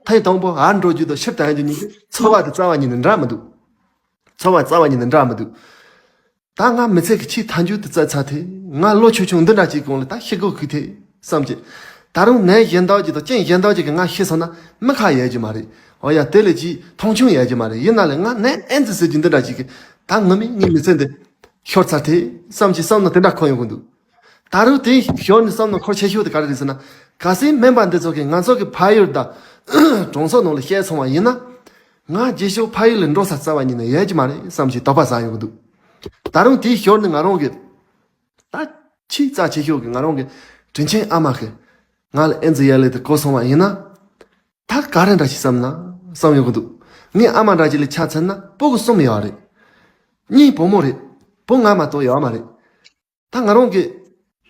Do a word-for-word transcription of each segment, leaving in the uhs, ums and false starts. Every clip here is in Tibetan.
ཐེངས་དང་པོ་ཨར་འགྲོ་རྒྱུ་དང་ཕྱིར་ཐོན་རྒྱུ་གཉིས་ཀྱི་ཚོར་བ་དེ་རྩ་བ་ཉིད་ནས་འདྲ་མི་འདུག་ཚོར་བ་རྩ་བ་ཉིད་ནས་འདྲ་མི་འདུག་ད་ང་མི་ཚེ་གི་ཆེས་མཐའ་མཇུག་ཏུ་བཙལ་ཚར་ཐལ། ང་ལོ་ཆུང་ཆུང་འདི་འདྲ་ཅིག་གོང་ལ་ད་ཤི་དགོས་ཁུལ་ཐལ་བསམ་གྱི། ད་རུང་ནད་གཞན་དག་ཅིག་དང་རྐྱེན་གཞན་དག་ཅིག་གིས་ང་ཤི་སོང་ན་མི་ཁ་ཡལ་རྒྱུ་མ་རེད། འོ་ཡ་དེ་ལས་ཅིག་མཐོང་ཆུང་ཡལ་རྒྱུ་མ་རེད། ཡིན་ན་ལས་ང་ནད་ཨེ་ཙི་ཟེར་རྒྱུ་འདི་འདྲ་ཅིག་གིས་ད་ངོ་མས་ངའི་མི་ཚེ་འདི་ཤོར་ཚར་ཐལ་བསམ་གྱི་བསམ་མནོ་དེ་འདྲ་འཁོར་ཡོང་གི་འདུག་ད་རུང་དེ་ཞོར་ནས་བསམ་མནོ་འཁོར་ཆེ་ཤོས་དེ་ག་རེ་རེད་ཟེར་ན། གལ་སྲིད་སྨན་པ་འདི་ཚོ་གིས་ང་ཚོ་གི་ཕ་ཡུལ་དང་གྲོང་ཚོ་ནང་ལ་བཤད་སོང་བ་ཡིན་ན། ང་རྗེས་ཕྱོགས་ཕ་ཡུལ་ལ་འགྲོ་ས་རྩ་བ་ཉིད་ནས་ཡལ་གྱི་མ་རེད་བསམ་ཞིག་དོགས་པ་ཟ་ཡོང་གི་འདུག་ད་རུང་དེའི་ཞོར་ནས་ང་རང་གི་ད་ཆེས་རྩ་ཆེ་ཤོས་ཀྱི་ང་རང་གི་དྲིན་ཆེན་ཨ་མ་གིས་ང་ལ་ཨེ་ཙི་ཡ་ལེ་དེ་གོ་སོང་བ་ཡིན་ན། ད་ག་རེ་འདྲ་ཞིག་བསམ་ན་བསམ་ཡོང་གི་འདུག་ངའི་ཨ་མ་འདྲ་ཅིག་ལ་ཆ་མཚོན་ན་སྤུ་གུ་གསུམ་ཡོད་རེད། གཉིས་བུ་མོ་རེད། བུ་ང་མ་གཏོགས་ཡོད་མ་རེད། ད་ང་རང་གི་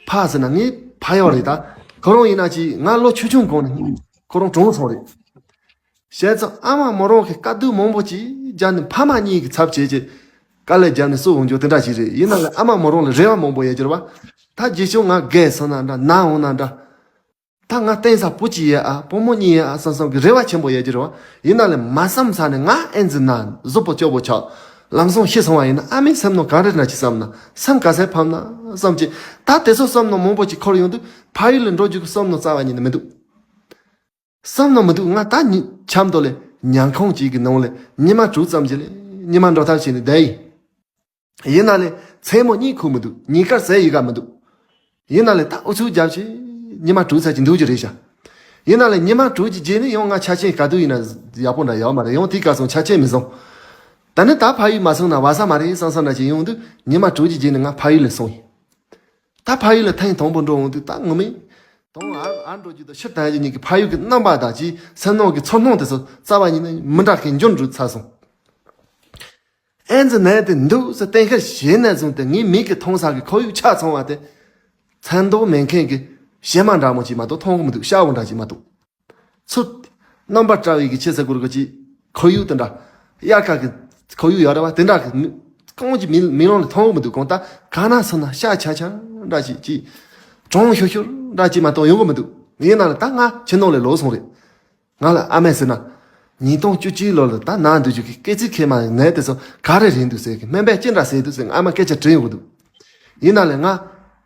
ཕ་ཟེར་ན་ངའི་ཕ་ཡོད་རེད། ད་ཁོ་རང་ཡིན་ན་ཅིག་ང་ལོ་ཆུང་ཆུང་གོང་ནས་ཁོ་རང་གྲོངས་སོང་རེད། བྱས་ཙང་ཨ་མ་མོ་རང་གིས་དཀའ་སྡུག་མང་པོ་ཅིག་བརྒྱབ་ནས་ཕ་མ་གཉིས་ཀྱི་ཚབ་བྱས་ཀྱི་དཀའ་ལས་བརྒྱབ་ནས་གསོ་འོང་རྒྱུ་དེ་འདྲ་ཞིག་རེད། ཡིན་ན་ལས་ཨ་མ་མོ་རང་ལ་རེ་བ་མང་པོ་ཡོད་ཀྱི་རེད་བ། ད་རྗེས་ཕྱོགས་ང་རྒས་སོང་ན་འདྲ་ན་འོང་ན་འདྲ། ད་ང་བརྟེན་ས་བུ་གཅིག་ཡོད་ཨ་བུ་མོ་གཉིས་ཡོད་ཨ་བསམ་བསམ་གྱི་རེ་བ་ཆེན་པོ་ཡོད་ཀྱི་རེད་བ། ཡིན་ན་ལས་མ་བསམ་ས་ནས་ང་ཨེ་ཙི་ན་གཟུགས་པོ་སྐྱོ་པོ་ཆགས། ལམ་སང་ཤི་སོང་བ་ཡིན་ན་ཨ་མའི་སེམས་ནང་ག་རེ་འདྲ་ཅིག་བསམ་ན་སེམས་ག་ཚད་ཕམ་ན་བསམ་གྱི། ད་དེ་ཚོ་བསམ་མནོ་མང་པོ་ཅིག་འཁོར་ཡོང་དུས་ཕ་ཡུལ་ལ་འགྲོ་རྒྱུ་གི་བསམ་མནོ་རྩ་བ་ཉིད་ནས་མི་འདུག་བསམ་མནོ་མི་འདུག་ང་ད་ཉི་ཆབ་མདོ་ལས་ཉལ་ཁང་གཅིག་གི་ནང་ལས་ཉི་མ་དྲུག་ཙམ་ཅིག་ལས་ཉི་མ་འགྲོ་ཐབས་བྱས་ནས་བསྡད་ཡིན། ཡིན་ན་ལས་མཚན་མོ་གཉིད་ཁུག་མི་འདུག་ཉིན་དཀར་ཟས་ཡི་ག་མི་འདུག་ཡིན་ན་ལས་ད་ཨུ་ཚུགས་རྒྱབ་བྱས་ཉི་མ་དྲུག་ཙམ་ཅིག་འདུག་རྒྱུ་རེད་ཤག་ཡིན་ན་ལས་ཉི་མ་དྲུག་ཅིག་རྗེས་ནས་ཡང་ང་ཆ་རྐྱེན་ག་དུས་ཡིན་ན་ཡག་པོ་འདྲ་ཡོད་མ་རེད། ཡང་དེའི་སྐབས་སུ་ཆ་རྐྱེན་མི་བཟང་། ད་ནི་ད་ཕ་ཡུལ་མ་སོང་ན་བ་ས་མ་རེད་བསམ་བསམ་འདྲ་ཅིག་ཡོང་དུས་ཉི་མ་དྲུག་ཅིག་རྗེས་ནས་ང་ཕ་ཡུལ་ལ་སོང་ཡིན། ད་ཕ་ཡུལ་ལ་ཐེངས་དང་པོ་འགྲོ་འོང་དུས་ད་ངོ་མས། དང་ཨར་ཨར་འགྲོ་རྒྱུ་དང་ཕྱིར་ཐོན་རྒྱུ་གཉིས་ཀྱི་ཕ་ཡུལ་གྱི་རྣམ་པ་དང་ཅིག་སེམས་ནང་གི་ཚོར་སྣང་དེ་ཚོ་རྩ་བ་ཉིད་ནས་མི་འདྲ་མཁན་འགྱུར་འགྲོ་ཚར་སོང་། ཨེ་ཙི་ནད་དེ་འདུག་ཟེར་གཏན་འཁེལ་བྱས་ནས་བཟུང་སྟེ་ངའི་མིག་གིས་མཐོང་ས་གི་ཁོར་ཡུག་ཆ་ཚང་བ་དེ། ཚོན་མདོག་མེད་མཁན་གྱི་བྱེ་མ་འདྲ་མོ་ཅིག་མ་གཏོགས་མཐོང་གི་མི་འདུག་ཤ་བོ་འདྲ་ཅིག་མ་གཏོགས། ཚུར། རྣམ་པར་བཀྲ་བའི་གི་ཆེ་ས་གུར་གི་ཅིག་ཁོར་ཡུག་དེ་འདྲ། དབྱར་ཁ་གི་ཁོར་ཡུག་ཡོད་རེད་བ། དེ་འདྲ་གི་མི་གང་ཅིག་མི་མི་རང་ལ་མཐོང་གི་མི་འདུག་གང་ལྟར་ག་ན་སོང་ན་ཤ་ཆ་ཆ་འདྲ་ཅིག་ཅིག་གྲང་ཤུར་ཤུར་འདྲ་ཅིག་མ་གཏོགས་ཡོང་གི་མི་འདུག་ཡིན་ན་ལ་ད་ང་ཁྱིམ་ནང་ལ་ལོག་སོང་རེད། ང་ལ་ཨ་མས་ཟེར་ན། ཉིས་སྟོང་བཅུ་གཅིག་ལོ་ལ་ད་ན་འདུག་རྒྱུ་གི་སྐེ་ཚིགས་མཁལ་མ་ནད་དེ་ཚོ་ག་རེ་རེད་འདུག་ཟེར་གི་སྨན་པས་ཅི་འདྲ་ཟེར་འདུག་ཟེར་ཨ་མ་སྐད་ཆ་དྲིས་ཡོང་གི་འདུག་ཡིན་ན་ལས་ང་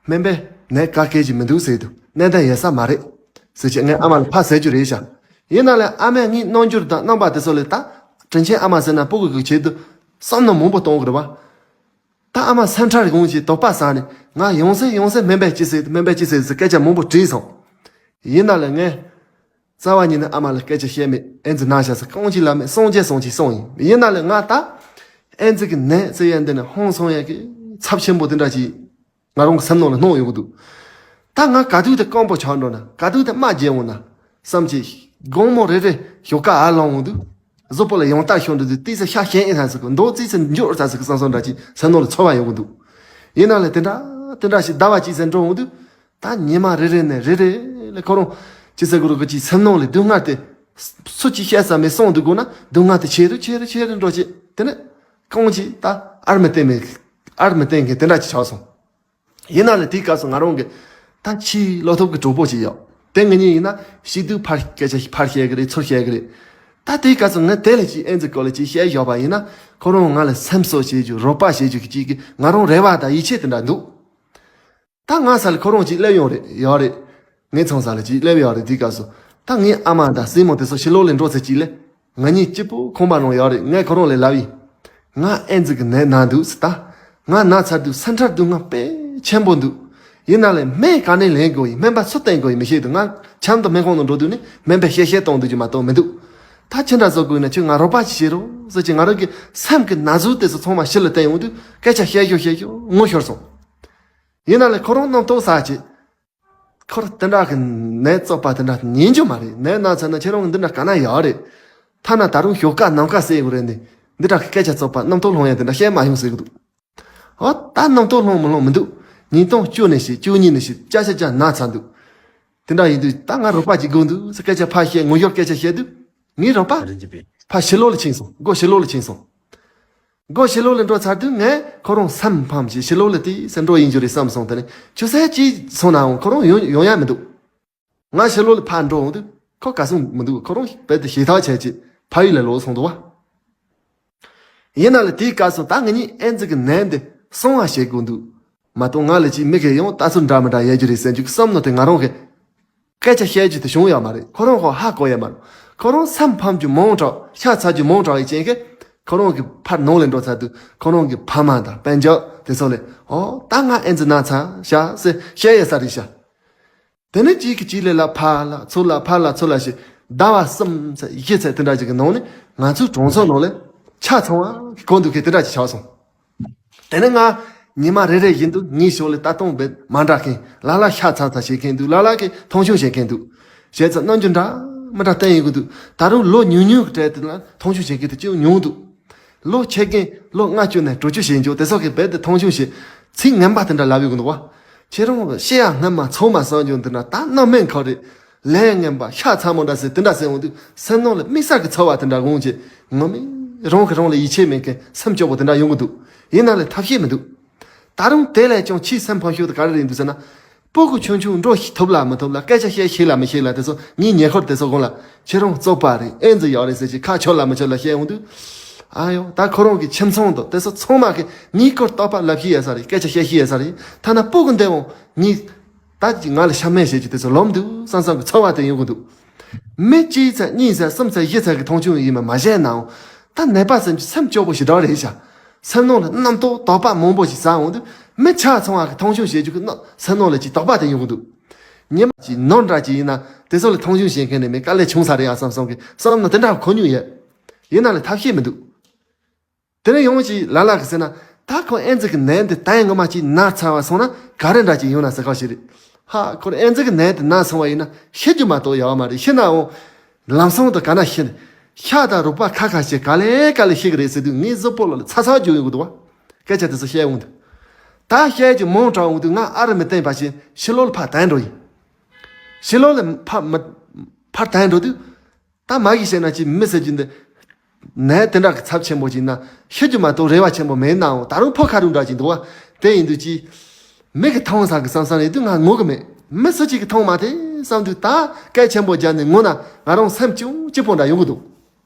སྨན་པས་ནད་ག་སྐད་ཀྱི་མི་འདུག་ཟེར་འདུག་གནས་སྟངས་ཡོད་ས་མ་རེད། ཟེར་ཅིག་ངས་ཨ་མ་ལ་ཕར་ཟེར་རྒྱུ་རེད་ཤག་ཡིན་ན་ལས་ཨ་མས་ངའི་རྣམ་འགྱུར་དང་རྣམ་པ་དེ་ཚོ་ལས་ད་དྲིན་ཆེན་ཨ་མ་ཟེར་ན་སྤུ་གུ་གི་ཆེད་དུ་བསམ་མནོ་མང་པོ་གཏོང་གི་རེད་བ། ད་ཨ་མ་སེམས་ཁྲལ་ཡོང་ཅིག་དོགས་པ་ཟ་ནས་ང་ཡང་སེ་ཡང་སེ་སྨན་པས་ཅི་ཟེར་སྨན་པས་ཅི་ཟེར་ཟེར་སྐད་ཆ་མང་པོ་དྲིས་སོང་། ཡིན་ན་ལས་ངས། རྩ་བ་ཉིད་ནས་ཨ་མ་ལ་སྐད་ཆ་བཤད་མེད། ཨེ་ཙི་ན་ཤག་ཟེར་རྐང་གཅིག་ལབ་མེད། སངས་རྒྱས་སོང་ཅིག་སོང་ཡིན། ཡིན་ན་ལས་ང་ད། ཨེ་ཙི་གི་ནད་ཟེར་ཡ་འདི་ནས་ཧང་སང་ཡ་གི་ཚབས་ཆེན་པོ་དེ་འདྲ་ཅིག་ང་རང་གི་སེམས་ནང་ལ་སྣང་ཡོང་གི་འདུག་ད་ང་ག་དུས་དེ་རྐང་པ་ཆག་འགྲོ་ན་ག་དུས་དེ་རྨ་རྒྱས་འོང་ན་བསམ་ཅིག་དགོང་མོ་རེ་རེ་ཞོགས་ཀ་ཨ་ལོང་འོང་དུས་གཟུགས་པོ་ལ་ཡང་ལྟ་ཤོར་འགྲོ་དུས་ཏིས་ཤ་ཤན་ཨེ་ཐང་ཟེར་གི་མདོག་ཙིས་འགྱུར་ཐང་ཟེར་གི་བསམ་བསམ་འདྲ་ཅིག་སེམས་ནང་ལ་ཚོར་བ་ཡོང་གི་འདུག་ཡིན་ན་ལས་དེ་འདྲ་དེ་འདྲ་ཞིག་ཟླ་བ་གཅིག་ཙམ་འགྲོ་འོང་དུས། ད་ཉི་མ་རེ་རེ་ནས་རེ་རེ་ལས་ཁོ་རང་ཅི་ཟེར་དགོས་རེད་གི་ཅིག་སེམས་ནང་ལས་སྡུག་བསྔལ་དེ་སུ་ཅིག་བཤད་ས་མེད་སོང་འདུག་དགོས་ན་སྡུག་བསྔལ་དེ་ཆེ་རུ་ཆེ་རུ་ཆེ་རུ་འགྲོ་ཅིག་དེ་ནས་གང་ཅིག་ད་ཨར་མི་བསྟན་མེད་ཨར་མི་བསྟན་མཁན་དེ་འདྲ་ཅིག་ཆགས་སོང་། ཡིན་ན་ལས་དེའི་སྐབས་སུ་ང་རང་གི་ད་ཕྱིའི་བློ་ཐུབ་ཀྱི་གྲོགས་པོ་ཅིག་ཡོད། དེ་ང་གཉིས་ཡིན་ན་ཞིག་སྡུག་ཕར་སྐད་ཆ་ཕར་བཤད་གི་རེད་ཚུར་བཤད་གི་རེད། ད་དེའི་སྐབས་སུ་ང་དེ་ལས་ཅིག་ཨེ་ཙི་སྐོར་ལ་ཅིག་བཤད་བཞག་པ་ཡིན་ན་ཁོ་རང་ང་ལ་སེམས་གསོ་བྱེད་རྒྱུ་རོགས་པ་བྱེད་རྒྱུ་གི་ཅིག་གི་ང་རང་རེ་བ་དང་ཡིད་ཆེས་དེ་འདྲ་འདུག་ད་ང་ས་ལ་ཁོ་རང་ཅིག་སླེབས་ཡོང་རེད་ཡོད་རེད། ངའི་ཚང་ས་ལ་ཅིག་སླེབས་ཡོད་རེད་དེའི་སྐབས་སུ། ད་ངའི་ཨ་མ་དང་སྲིང་མོ་དེ་ཚོ་ཕྱི་ལོགས་ལ་འགྲོ་ཚེ་ཅིག་ལས། ང་གཉིས་གཅིག་པུ་ཁང་པ་ནང་ཡོད་རེད། ངས་ཁོ་རང་ལ་ལབ་ཡིན། ང་ཨེ་ཙི་གི་ནད་ན་འདུག་ཟེར་ད། ང་ན་ཚར་དུས་སེམས་ཁྲལ་སྡུག་བསྔལ་དཔེ་ཆེན་པོ་འདུག་ཡིན་ན་ལས་སྨན་ག་ནས་ལེན་དགོས་ཡིན་སྨན་པ་སུ་བསྟེན་དགོས་ཡིན་མི་ཤེས་འདུག་ང་ཆབ་མདོ་སྨན་ཁང་ནང་འགྲོ་དུས་ནི་སྨན་པས་བཤད་བཤད་གཏོང་སྡོད་རྒྱུ་མ་གཏོགས་མི་འདུག་ད་ཅི་འདྲ་བཟོ་དགོས་ཡིན་ན་ཁྱོད་ང་རོགས་པ་ཅིག་བྱེད་རོགས་ཟེར་གྱི་ང་རང་གི་སེམས་ཀྱི་ན་ཟུག་དེ་ཚོ་ཚང་མ་ཕྱི་ལ་བསྟན་ཡོང་དུས་སྐད་ཆ་བཤད་ཞོར་བཤད་ཞོར་ངུ་ཤོར་སོང་། ཡིན་ན་ལས་ཁོ་རང་རྣམ་རྟོག་ཟ་ཅིག་ཁོར་དེ་འདྲ་གི་ནད་བཙོག་པ་དེ་འདྲ་ཉན་རྒྱུ་མ་རེད། ནད་ན་ཚར་ན་ཁྱེད་རང་འདི་འདྲ་ག་ན་ཡོད་རེད། ཐ་ན་ད་རུང་ཞོགས་ཀ་ནམ་མཁའ་གསལ་ཡོད་རེད་ནི། འདི་འདྲ་གི་སྐད་ཆ་བཙོག་པ་རྣམ་རྟོག་སློང་ཡ་དེ་འདྲ་བཤད་མ་ཡོང་ཟེར་གི་འདུག་འོ་ད་རྣམ་རྟོག་སློང་མི་སློང་མི་འདུག་ཉིས་སྟོང་བཅུ་ནས་བྱས་བཅུ་གཉིས་ནས་བྱས་ཅ་ཅ་ཅ་ན་ཚར་འདུག་དེ་འདྲ་ཡིན་དུས་ད་ང་རོགས་པ་ཅིག་དགོས་འདུག་ཟེར་སྐད་ཆ་ཕར་བཤད་ངུ་ཞོར་སྐད་ཆ་བཤད་དུས་ངའི་རོགས་པ་ཕར་ཕྱི་ལོགས་ལ་ཕྱིན་སོང་སྒོ་ཕྱི་ལོགས་ལ་ཕྱིན་སོང་། སྒོ་ཕྱི་ལོགས་ལ་འགྲོ་ཚར་དུས་ངས་ཁོ་རང་སེམས་ཕམ་བྱས་ཕྱི་ལོགས་ལ་དེ་སེ་འགྲོ་ཡིན་རྒྱུ་རེད་བསམ་སོང་། དེ་ནས་ཆུ་ཚོད་གཅིག་སོང་ནའང་ཁོ་རང་ཡོང་ཡོང་ཡ་མི་འདུག་ང་ཕྱི་ལོགས་ལ་ཕར་འགྲོ་འོང་དུས་ ཁོ་ག་སོང་མི་འདུག་ཁོ་རང་རྦད་དེ་ཞེ་ཐག་བྱས་ཀྱི་ཕ་ཡུལ་ལ་ལོག་སོང་འདུག་བ། ཡིན་ན་ལ་དེའི་སྐབས་སུ་ད་ང་གཉིས་ཨེ་ཛི་གི་ནད་འདི་སྲུང་བ་བྱེད་དགོས་འདུག་མ་གཏོགས་ང་ལ་ཅིག་མི་གིས་ཡང་ལྟ་ཚུལ་འདྲ་མི་འདྲ་ཡོད་རྒྱུ་རེད་ཟེར་རྒྱུ་གི་བསམ་བློ་དེ་ང་རང་གི་སྐད་ཆ་བཤད་རྒྱུ་དེ་བྱུང་ཡོད་མ་རེད། ཁོ་རང་ཧོ་ཧ་གོ་ཡོད་མ་རེད། ཁོ་རང་སེམས་ཕམ་རྒྱུ་མང་དྲགས་ཤ་ཚ་རྒྱུ་མང་དྲགས་ཡི་རྐྱེན་གྱིས་ཁོ་རང་གི་ཕར་ནང་ལ་འགྲོ་ཚར་དུས་ཁོ་རང་གི་ཕ་མ་དང་སྤུན་ཀྱག་དེ་ཚོ་ལ་ཨོ་ད་ང་ཨེ་ཛི་ན་ཚར་ཤག་ཟེར་བཤད་ཡོད་ས་རེད་ཤག་དེ་ནས་གཅིག་གིས་གཅིག་ལ་ལ་ཕར་ལ་ཚུར་ལ་ཕར་ལ་ཚུར་ལ་ཞེས་ཟླ་བ་གསུམ་ཚེ་བཞི་ཚེ་དེ་འདྲ་ཅིག་གི་ནང་ནས་ང་ཚོའི་གྲོང་ཚོ་ནང་ལ་ཆ་ཚང་བ་གི་གོ་འདུག་གི་དེ་འདྲ་ཅིག་ཆགས་སོང་། དེ་ནས་ང་ཉི་མ་རེ་རེ་བཞིན་དུ་ངའི་ཕྱོགས་ལ་ལྟ་སྟངས་དཔེ་མ་འདྲ་མཁན། ལ་ལ་ཤ་ཚ་ཚ་བྱེད་མཁན་འདུག་ལ་ལ་གིས་མཐོང་ཆུང་བྱེད་མཁན་འདུག་བྱས་ཙང་རྣམ་འགྱུར་འདྲ་མི་འདྲ་བསྟན་ཡོང་གི་འདུག་ད་རུང་ལོ་ཉུང་ཉུང་གི་གྲས་དེ་ལ་མཐོང་ཆུང་བྱེད་མཁན་དེ་ཅིག་ཉུང་འདུག་ལོ་ཆེ་མཁན་ལོ་ལྔ་བཅུ་ནས་དྲུག་ཅུ་བྱེད་འཇོག་དེ་སོགས་ཀྱིས་རྦད་དེ་མཐོང་ཆུང་བྱེད། ཚིག་ངན་པ་དེ་འདྲ་ལབ་ཡོང་གི་འདུག་བ། ཁྱེད་རང་བཤད་ཡ་སྔན་མ་ཚང་མ་བསམ་བྱུང་འདི་འདྲ་ད་རྣམ་སྨིན་ཁོ་རེད། ལས་ངན་པ་ཤ་ཚ་མོ་འདྲ་ཟེར་དེ་འདྲ་ཟེར་འོང་དུས་སེམས་ནང་ལ་དམིགས་བསལ་གྱི་ཚོར་བ་དེ་འདྲ་འོང་བྱས་ངོ་མས་རང་གིས་རང་ལ་ཡིད་ཆེས་མེད་མཁན་སེམས་སྐྱོ་པོ་དེ་འདྲ་ཡོང་གི་འདུག་ཡིན་ན་ལས་ཐབས་ཤེས་མི་འདུག་ད་རུང་དེ་ལས་ཀྱང་ཆེས་སེམས་ཕམ་ཤོས་དེ་ག་རེ་རེད་འདུག་ཟེར་ན། སྤུ་གུ་ཆུང་ཆུང་འགྲོ་ཤེས་ཐུབ་ལ་མི་ཐུབ་ལ་སྐད་ཆ་བཤད་ཤེས་ལ་མི་ཤེས་ལ་དེ་ཚོ་ངའི་ཉེ་འཁོར་དེ་ཚོ་གོང་ལ་ཁྱེད་རང་བཙོག་པ་རེད། ཨེ་ཛི་ཡོད་རེད་ཟེར་གྱི་ཁ་ཆོད་ལ་མི་ཆོད་ལ་བཤད་འོང་དུས། ཨ་ཡོ་ད་ཁོ་རང་གི་ཁྱིམ་ཚང་དང་དེ་ཚོ་ཚང་མ་གི་ངའི་སྐོར་རྟོག་པ་ལབ་ཤེས་ཡོད་ས་རེད། སྐད་ཆ་བཤད་ཤེས་ཡོད་ས་རེད། ཐ་ན་སྤུ་གུ་འདི་འོང་ངའི་ད་ཅིག་ང་ལ་ཤ་མེད་བྱེད་ཀྱི་དེ་ཚོ་ལོམ་འདུག་བསམ་བསམ་གི་ཚོར་བ་དེ་ཡོང་གི་འདུག་མི་གཅིག་ཚེ་གཉིས་ཚེ་གསུམ་ཚེ་བཞི་ཚེ་གི་མཐོང་ཆུང་ཡིན་མ་མ་བྱས་ནའང་། ད་ནད་པ་སེམས་ཀྱི་སེམས་སྐྱོ་པོ་ཞིག་འདྲ་རེད་ཤག་སེམས་ནང་ལ་རྣམ་རྟོག་དོགས་པ་མང་པོ་ཞིག་ཟ་འོང་དུས་མི་ཆ་ཚང་བ་གི་མཐོང་ཆུང་བྱེད་རྒྱུ་གི་སྣང་སེམས་ནང་ལ་ཅིག་དོགས་པ་དེ་ཡོང་གི་འདུག་ཉི་མ་ཅིག་ནོར་འདྲ་ཅིག་ཡིན་ན་དེ་ཚོ་ལ་མཐོང་ཆུང་བྱེད་མཁན་ནི་མི་དཀའ་ལས་བྱུང་ས་རེད་ཨ་བསམ་བསམ་གི་བསམ་ན་དེ་འདྲ་གོ་མྱོང་ཡོད། ཡིན་ན་ལས་ཐབས་ཤེས་མི་འདུག་དེ་ནས་ཡང་ཅིག་ལ་ལ་གི་ཟེར་ན། ད་ཁོ་ཨེ་ཛི་གི་ནད་འདི་ད་ཡིན་ངོ་མ་ཅིག་ན་ཚར་བ་སོང་ན་ག་རེ་འདྲ་ཅིག་ཡོང་ན་ཟེར་ཁ་ཞིག་རེད། ཧ་ཁོར་ཨེ་ཛི་གི་ནད་འདི་ན་སོང་བ་ཡིན་ན་ཤི་རྒྱུ་མ་གཏོགས་ཡོད་མ་རེད། ཤི་ནའང་ལམ་སང་དུ་ག་ན་ཤི་ནས་ཤ་དང་རུས་པ་ཁ་ཁ་ཞིག་ག་ལེ་ག་ལེ་ཤི་གི་རེད་ཟེར་དུས་ངའི་གཟུགས་པོ་ལ་ཚ་ཚ་རྒྱུ་ཡོང་གི་འདུག་བ། སྐད་ཆ་དེ་ཚོ་བཤད་འོང་དུས། ད་བཤད་རྒྱུ་མང་དྲགས་འོང་དུས་ང་ཨ་རི་མི་བསྟན་པ་བཞིན་ཕྱི་ལོགས་ལ་ཕར་ཐོན་འགྲོ་ཡིན། ཕྱི་ལོགས་ལ་ཕར་མི་ཕར་ཐོན་འགྲོ་དུས། ད་མ་གིས་བཤད་ན་ཅི་མི་ཟེར་རྒྱུ་འདི། ནད་དེ་འདྲ་གི་ཚབས་ཆེན་པོ་ཅིག་ན་ཤི་རྒྱུ་མ་གཏོགས་རེ་བ་ཆེན་པོ་མེད་ནའང་ད་རུང་ཕོ་ཁ་རུ་འདྲ་ཅིག་འདུག་བ། དེ་ཡིན་དུས་ཅི། མི་གི་མཐོང་ས་གི་བསམ་བསམ་རེད་དུས་ང་ངུ་གི་མེད། མི་སུ་གཅིག་གི་མཐོང་མ་ཐེ་བསམ་དུས་ད་སྐད་ཆེན་པོ་རྒྱབ་ནས་ངུ་ན་ང་རང་སེམས་ཅུང་སྐྱིད་པོ་འདྲ་ཡོང་གི་འདུག་